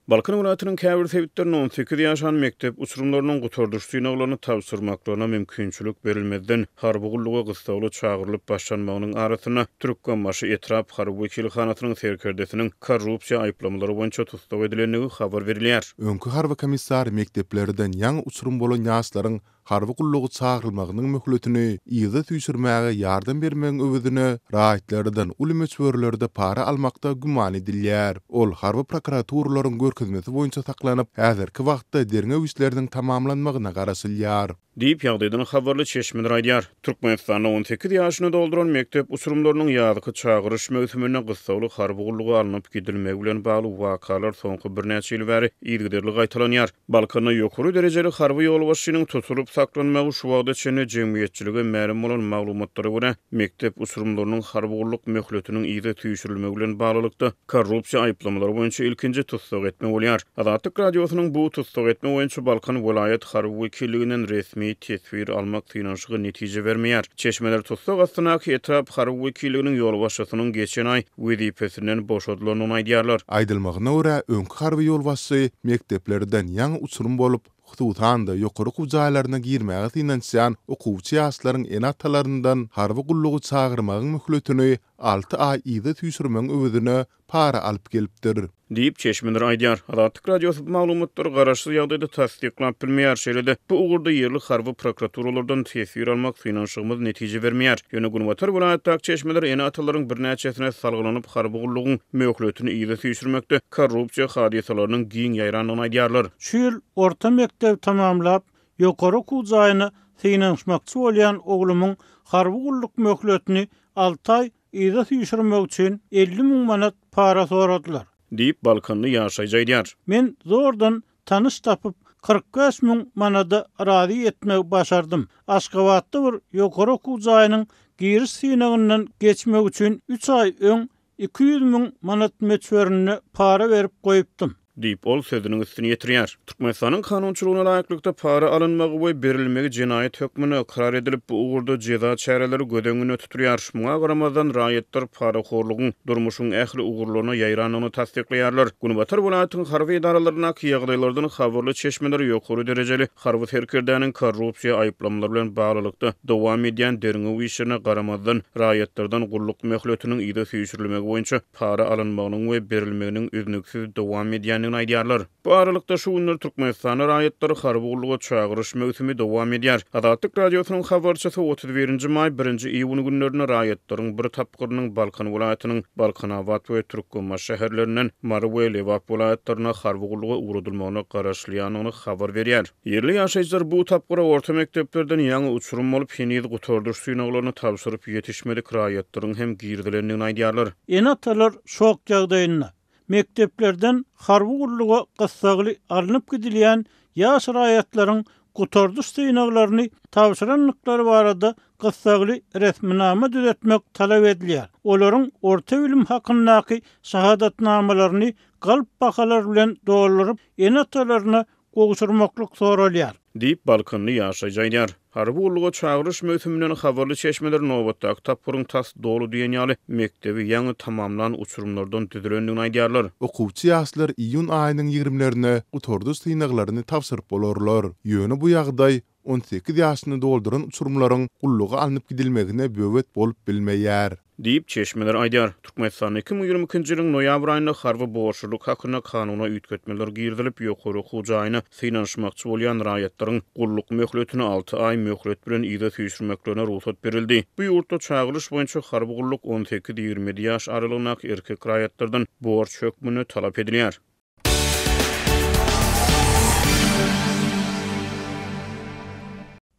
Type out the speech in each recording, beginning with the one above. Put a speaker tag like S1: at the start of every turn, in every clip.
S1: Balkan welaýatynyň käbir sebitlerinde 18 ýaşan mekdep uçurymlarynyň gutardyş synaglaryny tabşyrmaklaryna mümkinçilik berilmezden, harby gulluga gyssagly çagyrylyp başlanmagynyň arasynda, Türkmenbaşy etrap harby wekilhanasynyň serkerdesiniň korrupsiýa aýyplamalary boýunça tussag edilendigi habar berilýär.
S2: Öňki harby komissar mekdeplerden ýaňy uçurym bolan ýaşlaryň harby gulluga çagyrylmagynyň möhletini yza süýşürmäge ýardam bermegiň öwezine raýatlardan uly möçberlerde para almakda güman edilýär. Ol harby prokuraturalaryň görkezmesi boýunça saklanyp, häzirki wagtda derňew işleriniň tamamlanmagyna garaşylýar.
S1: Diýip, ýagdaýdan habarly çeşmeler aýdýar. Türkmenistanda 18 ýaşyny dolduran mekdep uçurymlarynyň ýazky çagyryş möwsüminde gyssagly harby gulluga alnyp gidilmegi bilen bagly wakalar soňky birnäçe ýyl bäri yzygiderli gaýtalanýar. Balkanda ýokary derejeli harby ýolbaşçynyň tutulyp saklanmagy şu wagta çenli jemgyýetçilige mälim bolan maglumatlara görä, mekdep uçurymlarynyň harby gulluk möhletiniň yza süýşürilmegi bilen baglylykda, korrupsiýa aýyplamalary boýunça ilkinji tussag etme bolýar. Azatlyk Radiosynyň bu tussag etme boýunça Balkan welaýat harby wekilliginden resmi teswir almak synanyşygy netije bermeýär. Çeşmeler tussag astyndaky etrap harby wekilliginiň ýolbaşçysynyň geçen aý wezipesinden boşadylandygyny aýdýarlar.
S2: Aýdylmagyna görä, öňki harby ýolbaşçy mekdeplerden ýaňy uçurym bolup, hususan-da, ýokary okuw jaýlaryna girmäge synanyşýan okuwçy ýaşlaryň ene-atalaryndan harby gulluga çagyrmagyň möhletini alty aý yza süýşürmegiň öwezine para alyp gelipdir.
S1: Diýip, çeşmeler aýdýar. Azatlyk Radiosy bu maglumatlary garaşsyz ýagdaýda tassyklap bilmeýär, şeýle-de bu ugurda ýerli harby prokuraturalardan teswir almak synanyşygymyz netije bermeýär. Ýöne günbatar welaýatdaky çeşmeler ene-atalaryň birnäçesine salgylanyp, harby gullugyň möhletini yza süýşürmekde korrupsiýa hadysalarynyň giň ýaýrandygyny aýdýarlar.
S3: Şu ýyl orta mekdebi tamamlap, ýokary okuw jaýyna synanyşmakçy bolýan oglumyň harby gulluk möhletini alty aý Yza süýşürmek üçin 50 müň manat para soradylar.
S1: Diýip, balkanly ýaşaýjy aýdýar.
S3: Men zordan tanyş tapyp, 45 müň manada razy etmegi başardym. Aşgabatda bir ýokary okuw jaýynyň giriş synagyndan geçmek üçin üç aý öň 200 müň manat möçberinde para berip goýupdym.
S1: Diýip, ol sözüniň üstüni ýetirýär. Türkmenistanyň kanunçylygyna laýyklykda, para alynmagy we berilmegi jenaýat hökmünde ykrar edilip, bu ugurda jeza çäreleri göz öňünde tutulýar. Muňa garamazdan, raýatlar parahorlugyň durmuşyň ähli ugurlaryna ýaýrandygyny tassyklaýarlar. Günbatar welaýatyň harby edaralaryndaky ýagdaýlardan habarly çeşmeler ýokary derejeli harby serkerdäniň korrupsiýa aýyplamalary bilen baglylykda dowam edýän derňew işlerine garamazdan, raýatlardan gulluk möhletiniň yza süýşürilmegi boýunça para alynmagynyň we berilmeginiň üznüksiz dowam edýändigini aýdýarlar. Bu aralykda, şu günler Türkmenistanda raýatlary harby gulluga çagyryş möwsümi dowam edýär. Azatlyk Radiosynyň habarçysy 31 nji maý, birinji iýun günlerinde raýatlaryň bir tapgyrynyň Balkan welaýatynyň Balkanabat we Türkmenbaşy şäherlerinden Mary we Lebap welaýatlaryna harby gulluga ugradylmagyna garaşylýandygyny habar berýär. Ýerli ýaşaýjylar bu tapgyra orta mekdeplerden ýaňy uçurym bolup, heniz gutardyş synaglaryny tabşyryp ýetişmedik raýatlaryň hem girizilendigini aýdýarlar.
S3: Ene-atalar şok ýagdaýynda. Mekdeplerden harby gulluga gyssagly alnyp gidilýän ýaş raýatlaryň gutardyş synaglaryny tabşyrandyklary barada gyssagly resminama düzetmek talap edilýär. Olaryň orta bilim hakyndaky şahadatnamalaryny galp bahalar bilen dolduryp, ene-atalaryna gowşurmaklyk soralýar.
S1: Diýip, balkanly ýaşaýjy aýdýar. Harby gulluga çagyryş möwsüminden habarly çeşmeler nobatdaky tapgyryň tas doly diýen ýaly mekdebi ýaňy tamamlan uçurymlardan düzülendigini aýdýarlar.
S2: Okuwçy ýaşlar iýun aýynyň ýigrimlerine gutardyş synaglaryny tabşyryp bolarlar. Ýöne bu ýagdaý 18 ýaşyny dolduran uçurymlaryň gulluga alnyp gidilmegine böwet bolup bilmeýär.
S1: Diýip, çeşmeler aýdýar. Türkmenistanda 2022-nji ýylyň noýabr aýynda harby borçlulyk hakynda kanuna üýtgetmeler girizilip, ýokary okuw jaýyna synanyşmakçy bolýan raýatlaryň gulluk möhletini alty aý möhlet bilen yza süýşürmeklerine rugsat berildi. Bu ýurtda çagyryş boýunça harby gulluk on sekiz-ýigrimi ýedi ýaş aralygyndaky erkek raýatlardan borç hökmünde talap edilýär.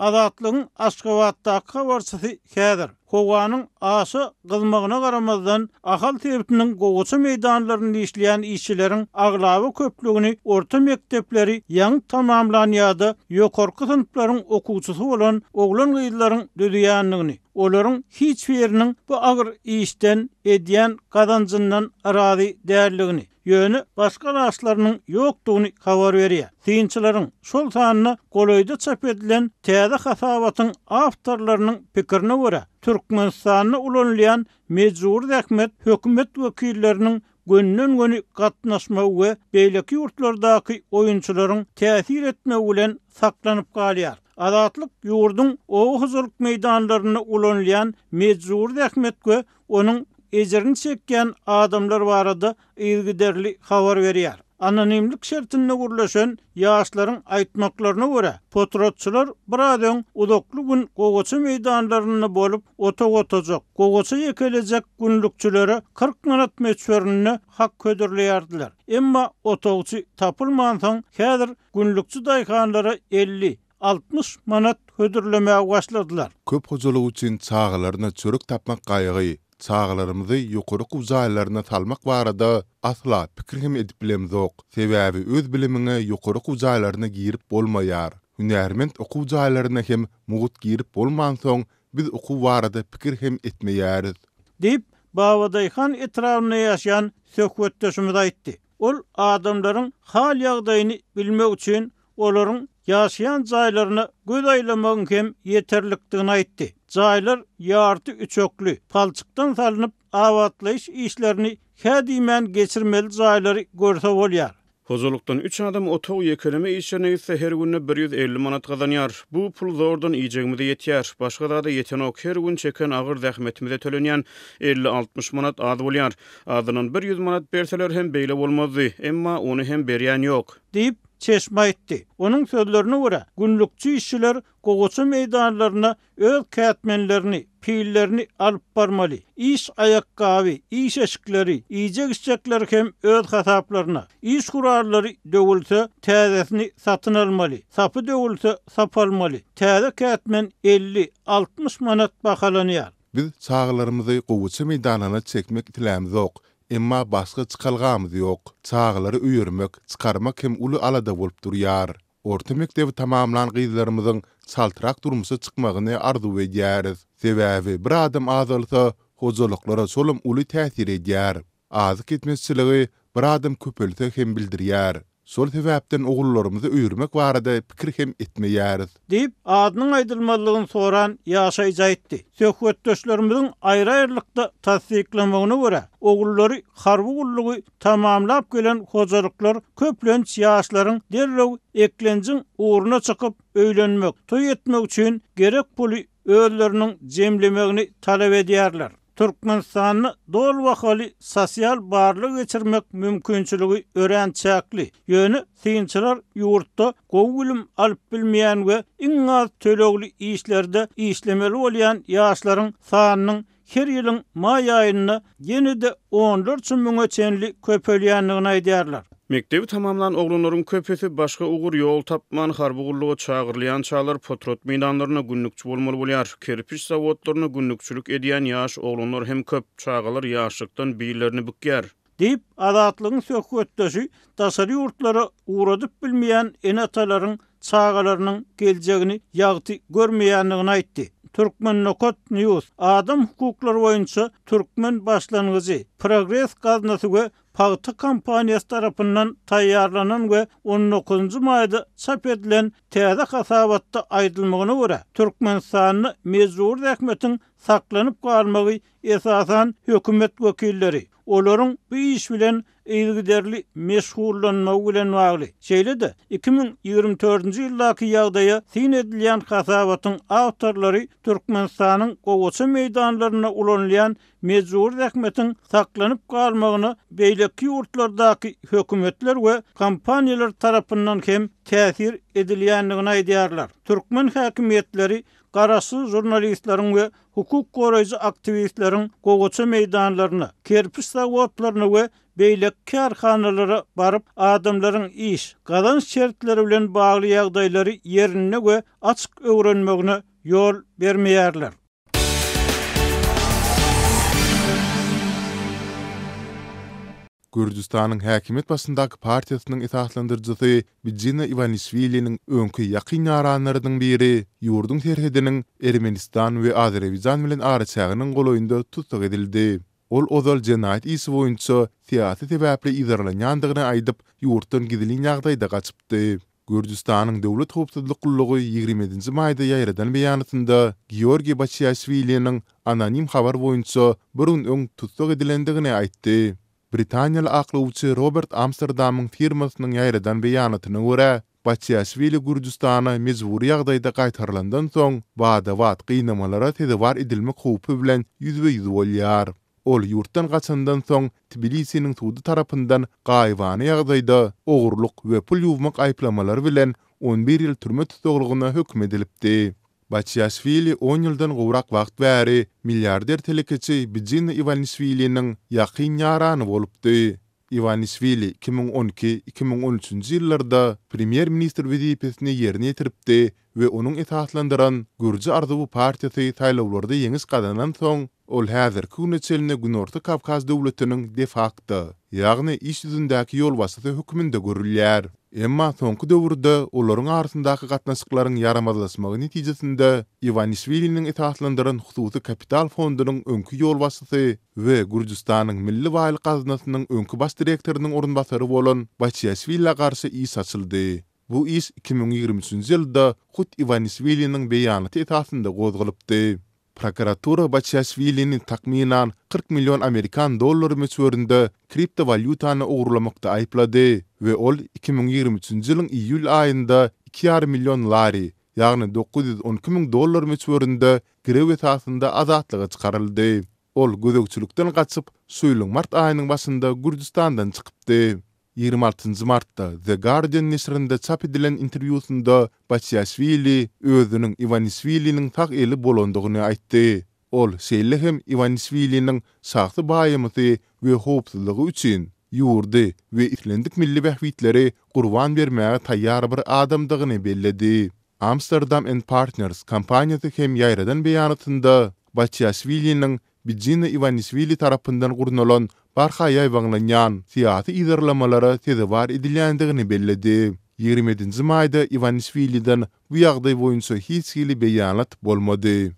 S3: Azatlygyň Aşgabatdaky habarçysy häzir, howanyň aşa gyzmagyna garamazdan, Ahal sebitiniň gowaça meýdanlarynda işleýän işçileriň aglaba köplügini orta mekdepleri ýaňy tamamlan ýa-da ýokarky synplaryň okuwçysy bolan oglan-gyzlaryň düzýändigini, olaryň hiç biriniň bu agyr işden edýän gazanjyndan razy däldigini, ýöne başga alaçlarynyň ýokdugyny habar berýär. Synçylaryň, şol sanda golaýda çap edilen täze hasabatyň awtorlarynyň pikirine görä, Türkmenistanda ulanylýan mejbury zähmet hökümet wekilleriniň gönden-göni gatnaşmagy we beýleki ýurtlardaky oýunçylaryň täsir etmegi bilen saklanyp galýar. Azatlyk ýurduň oba hojalyk meýdanlarynda ulanylýan mejbury zähmet we onuň ejirini çekýän adamlar barada yzygiderli habar berýär. Anonimlik şertinde gürleşen ýaşlaryň aýtmaklaryna görä, potratçylar biraz öň uzakly gün gowaça meýdanlarynda bolup, otag otajak, gowaça ýekelejek günlükçilere 40 manat möçberinde hak hödürleýärdiler. Emma otagçy tapylmansoň, häzir günlükçi daýhanlara 50, 60 manat hödürlemäge başladylar.
S2: Köp hojalyk üçin çagalaryna çörek tapmak gaýgy. Çagalarymyzy ýokary okuw jaýlaryna salmak barada asla pikir hem edip bilemzok. Sebäbi öz bilimiňe ýokary okuw jaýlaryna girip bolmaýar. Hünärment okuw jaýlaryna hem mugt girip bolmansoň, biz okuw barada pikir hem etmeýäris.
S3: Diýip, Babadaýhan etrabynda ýaşaýan söhbetdeşimiz aýtdy. Ol adamlaryň hal-ýagdaýyny bilmek üçin olaryň ýaşaýan jaýlaryna göz aýlamagyň hem ýeterlikdigini aýtdy. Jaýlar ýarty üçekli, palçykdan salnyp, abatlaýyş işlerini hä diýmän geçirmeli jaýlary görse bolýar.
S1: Hojalykdan üç adam otag ýekeleme işlerine gitse, her günde 150 manat gazanýar. Bu pul zordan iýjegimize ýetýär. Başga zada ýetenok. Her gün çeken agyr zähmetimize tölenýän elli-altmyş manat az bolýar. Azyndan bir ýüz manat berseler hem beýle bolmazdy. Emma ony hem berýän ýok.
S3: Diýip, çeşme aýtdy. Onuň sözlerine görä, günlükçi işçiler gowaça meýdanlaryna öz kätmenlerini, pillerini alyp barmaly. Iş aýakgaby, iş eşikleri, iýjek-içjekleri hem öz hasaplaryna. Iş gurallary döwülse, täzesini satyn almaly. Sapy döwülse, sap almaly. Täze kätmen 50, 60 manat bahalanýar.
S2: Biz çagalarymyzy gowaça meýdanyna çekmek islämzok, emma başga çykalgamyz ýok. Çagalary öýermek, çykarmak hem uly alada bolup durýar. Orta mekdebi tamamlan gyzlarymyzyň çaltrak durmuşa çykmagyny arzuw edýäris. Sebäbi bir adam azalsa, hojalyklara şolam uly täsir edýär. Azyk ýetmezçiligi bir adam köpelse hem bildirýär. Şol sebäpden ogullarymyzy öýermek barada pikir hem etmeýäris.
S3: Diýip, adynyň aýdylmazlygyny soran ýaşaýjy aýtdy. Söhbetdeşlerimiziň aýry-aýrylykda tassyklamagyna görä, ogullary harby gullugy tamamlap gelen hojalyklar köplenç ýaşlaryň derrew eklenjiň ugruna çykyp, öýlenmek, toý etmek üçin gerek puly özleriniň jemlemegini talap edýärler. Türkmenistanda doly bahaly sosial barlag geçirmek mümkinçiligi örän çäkli. Ýöne synçylar ýurtda gowy bilim alyp bilmeýän we iň az tölegli işlerde işlemeli bolýan ýaşlaryň sanynyň her ýylyň maý aýynda ýene-de onlarça müňe çenli köpelýändigini aýdýarlar.
S1: Mekdebi tamamlan oglanlaryň köpüsi başga ugur ýol tapman harby gulluga çagyrylýançalar potrat meýdanlarynda günlükçi bolmaly bolýar. Kerpiç zawodlarynda günlükçilik edýän ýaş oglanlar hem köp. Çagalar ýaşlykdan billerini bükýär.
S3: Diýip, Azatlygyň söhbetdeşi daşary ýurtlara ugradyp bilmeýän ene-atalaryň çagalarynyň geljegini ýagty görmeýändigini aýtdy. Turkmennokat News adam hukuklary boýunça Türkmen başlangyjy, Progres gaznasy we Pagta kompaniýasy tarapyndan taýýarlanan we on dokuzynjy maýda çap edilen täze hasabatda aýdylmagyna görä, Türkmenistanda mejbury zähmetiň saklanyp galmagy esasan hökümet wekilleri, olaryň bu iş bilen yzygiderli meşgullanmagy bilen bagly. Şeýle-de, 2024-nji ýyldaky ýagdaýa syn edilýän hasabatyň awtorlary Türkmenistanyň gowaça meýdanlarynda ulanylýan mejbury zähmetiň saklanyp galmagyna beýleki ýurtlardaky hökümetler we kompaniýalar tarapyndan hem täsir edilýändigini aýdýarlar. Türkmen häkimiýetleri garaşsyz žurnalistleriň we hukuk goraýjy aktiwistleriň gowaça meýdanlaryna, kerpiç zawodlaryna we beýleki kärhanalara baryp, adamlaryň iş, gazanç şertleri bilen bagly ýagdaýlary ýerinde we açyk öwrenmegine ýol bermeýärler.
S2: Gürjüstanyň häkimiýet başyndaky partiýasynyň esaslandyryjysy Bidzina Iwanişwiliniň öňki ýakyn ýaranlarynyň biri ýurduň serhediniň Ermenistan we Azerbaýjan bilen araçäginiň golaýynda tussag edildi. Ol ozal jenaýat işi boýunça syýasy sebäpli yzarlanýandygyny aýdyp, ýurtdan gizlin ýagdaýda gaçypdy. Gürjüstanyň Döwlet howpsuzlyk gullugy ýigrimi ýedinji maýda ýaýradan beýanatynda Georgiý Baçiaşwiliniň anonim habar boýunça bir gün öň tussag edilendigini aýtdy. Britaniýaly aklawçy Robert Amsterdamyň firmasynyň ýaýradan beýanatyna görä, Baçiaşwili Gürjüstana mejbury ýagdaýda gaýtarylandan soň, bada-bat gynamalara sezewar edilmek howpy bilen ýüzbe-ýüz bolýar. Ol ýurtdan gaçandan soň Tbilisiniň sudy tarapyndan gaýybana ýagdaýda ogurlyk we pul ýuwmak aýyplamalary bilen 11 ýyl türme tussaglygyna höküm edilipdi. Baçiaşwili on ýyldan gowrak wagt bäri milliarder telekeçi Bidzina Iwanişwiliniň ýakyn ýarany bolupdy. Iwanişwili 2012, 2013-nji ýyllarda premýer-ministr wezipesini ýerine ýetiripdi we onuň esaslandyran Gürji arzuwy partiýasy saýlawlarda ýeňiş gazanansoň, ol häzirki güne çenli Günorta Kawkaz döwletiniň de-fakto, ýagny iş ýüzündäki ýolbaşçysy hökmünde görülýär. Emma soňky döwürde olaryň arasyndaky gatnaşyklaryň ýaramazlaşmagy netijesinde Iwanişwiliniň esaslandyran hususy kapital fondunyň öňki ýolbaşçysy we Gürjüstanyň Milli baýlyk gaznasynyň öňki baş direktorynyň orunbasary bolan Baçiaşwilä garşy iş açyldy. Bu iş 2023-nji ýylda hut Iwanişwiliniň beýanaty esasynda gozgalypdy. Prokuratura Baçiaşwilini takmynan 40 million amerikan dollary möçberinde kriptowalýutany ogurlamakda aýyplady we ol 2023-nji ýylyň iýul aýynda iki ýarym million lari, ýagny 912 müň dollar möçberinde girew esasynda azatlyga çykaryldy. Ol gözegçilikden gaçyp, şu ýylyň mart aýynyň başynda Gürjüstandan çykypdy. 26 martda The Guardian neşirinde çap edilen interwýusynda Baçiaşwili özüniň Iwanişwiliniň sag eli bolandygyny aýtdy. Ol şeýle hem Iwanişwiliniň şahsy baýamysy we howpsuzlygy üçin ýurdy we islendik milli bähbitleri gurban bermäge taýýar bir adamdygyny belledi. Amsterdam and Partners kompaniýasy hem ýaýradan beýanatynda Baçiaşwiliniň Bidzina Iwanişwili tarapyndan gurnalan barha ýaýbaňlanýan syýasy yzarlamalara sezewar edilýändigini belledi. 27 nji maýda Iwanişwiliden bu ýagdaý boýunça hiç hili beýanat bolmady.